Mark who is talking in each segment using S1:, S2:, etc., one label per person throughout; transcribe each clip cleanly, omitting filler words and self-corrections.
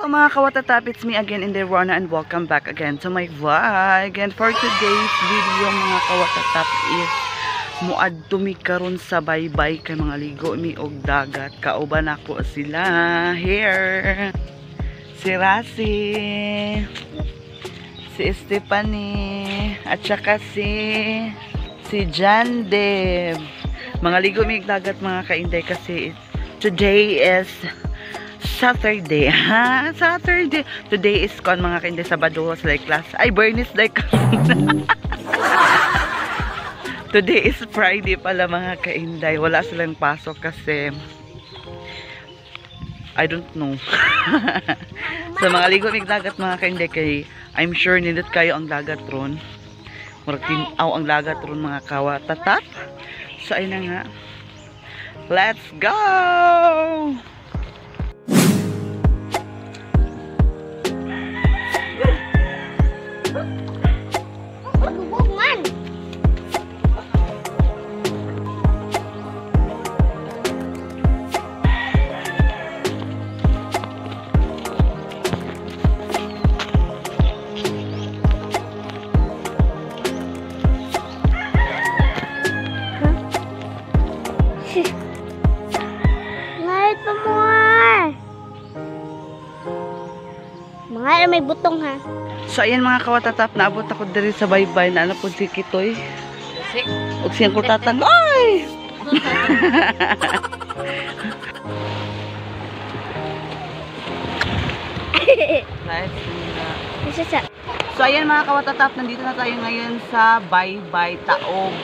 S1: Mga kawatatap, it's me again in the Rona and welcome back again to my vlog. And for today's video, mga kawatatap, is muadto mi karon sa baybay kay mga ligo mi og dagat. Kauban ako sila here. Si Rasi, si Stephanie, at saka si John Deb. Mga ligo mi og dagat, mga kainday, kasi today is Saturday. Ha? Saturday. Today is kon, mga kainday, Sabado sa like class. Ay, Bernice like. Today is Friday pala, mga kainday. Wala silang pasok kasi I don't know. Sa mga ligo mig dagat, mga kainday, kay I'm sure nindot kayo ang dagat ron. Murag tin-aw ang dagat ron, mga kawatatap. So ayun na nga. Let's go!
S2: Lubog man. Ngayon pa more. Mga may butong ha.
S1: So ayan, mga kawatatap, naabot ako diri sa baybay na ano po si Kitoy. Og siyang kutatang. Ay! Nice.
S2: Isa sa
S1: So ayan, mga kawatatap, nandito na tayo ngayon sa Baybay Taob.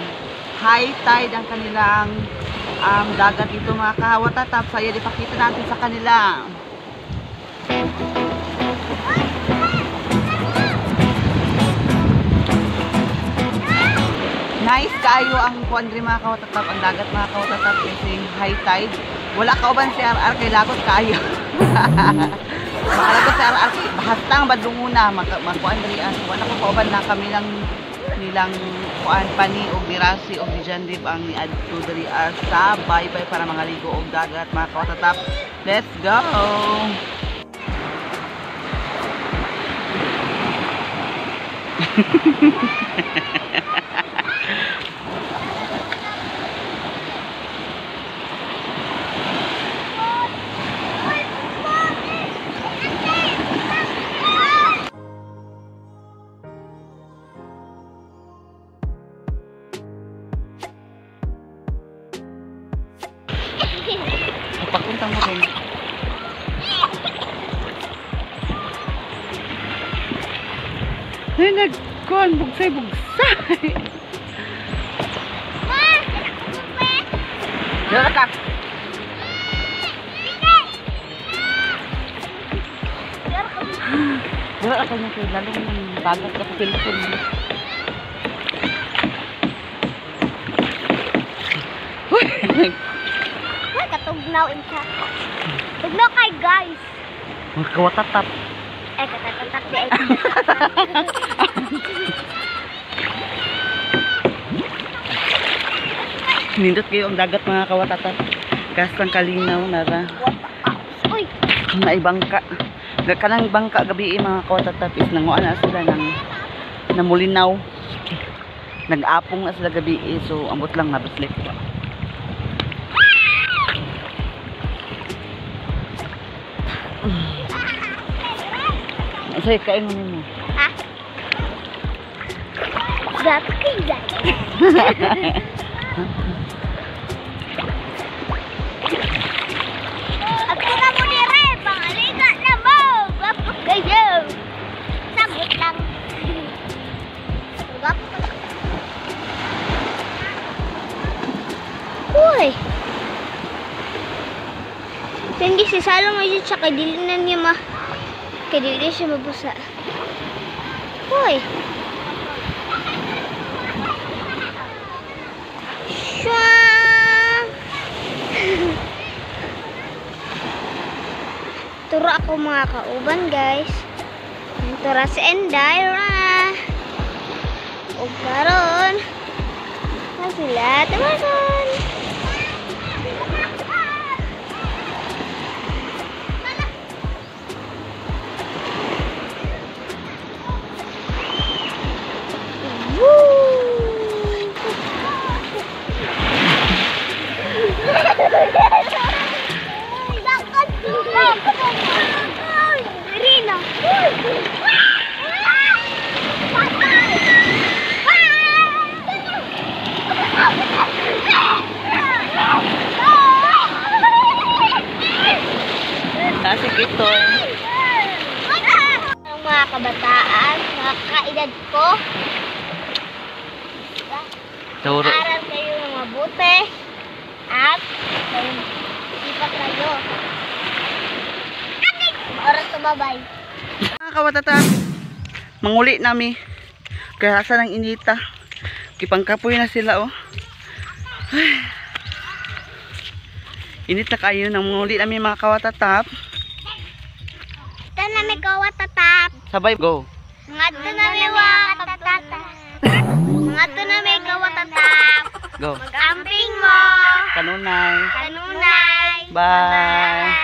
S1: High tide ang kanilang dagat dito, mga kawatatap. So ayan, ipakita natin sa kanila. Nice kaayo ang kuan diri, mga kawatatap, ang dagat, mga kawatatap, kasi high tide. Wala kauban si RR kay lagot kaayo. Makalagot si RR kay hastang badlunguna makuan diri ah. So, wala ko kauban na kami lang nilang kuan pani og dirasi og ni Jandip ang niadto diri ah, sa baybay para mga ligo og dagat, mga kawatatap. Let's go. Pakuntang mo rin. Ay, nagkuhan. Bugsay, bugsay. Dara ka. Dara ka niya kay lalong ng bagat ka cellphone. Uy!
S2: Katugnaw inta. Tugnaw kay guys.
S1: Mga kawatatap.
S2: Eh, katatatak di ay.
S1: Nindot kayo ang dagat, mga kawatatap. Kastang kalinaw nara.
S2: Uy,
S1: May bangka. Kanang bangka gabi eh, mga kawatatap, is nanguan na sila ng namulinaw. Nag-apong na sila gabi eh, so ambot lang nabaslik pa. Say, kain mo nimo.
S2: Ha? Gwapo kay guys. Ako na mo dire, pangaliga na mo. Gwapo kayo. Sagot lang. Gwapo ka. Uy. Hindi si Salong ay siya kay dili na niya ma. Kay dili siya mabusa. Uy. Shwa! Turo ako mga kauban, guys. Tura si Endaira. O karon na sila tumason. mga kabataan, mga kaedad ko.
S1: Turo.
S2: Aral kayo ng mabuti at kayo sipat kayo. Oras tumabay.
S1: Mga kawatata, manguli nami. Kaya sa ng inita. Kipangkapoy na sila, oh. Ay. Init na kayo nang manguli nami, mga kawatatap.
S2: Ito na may kawatatap.
S1: Sabay, go.
S2: Mga to na may kawatatap. Mga to na may kawatatap.
S1: Go.
S2: Mag-amping mo.
S1: Kanunay.
S2: Kanunay.
S1: Bye.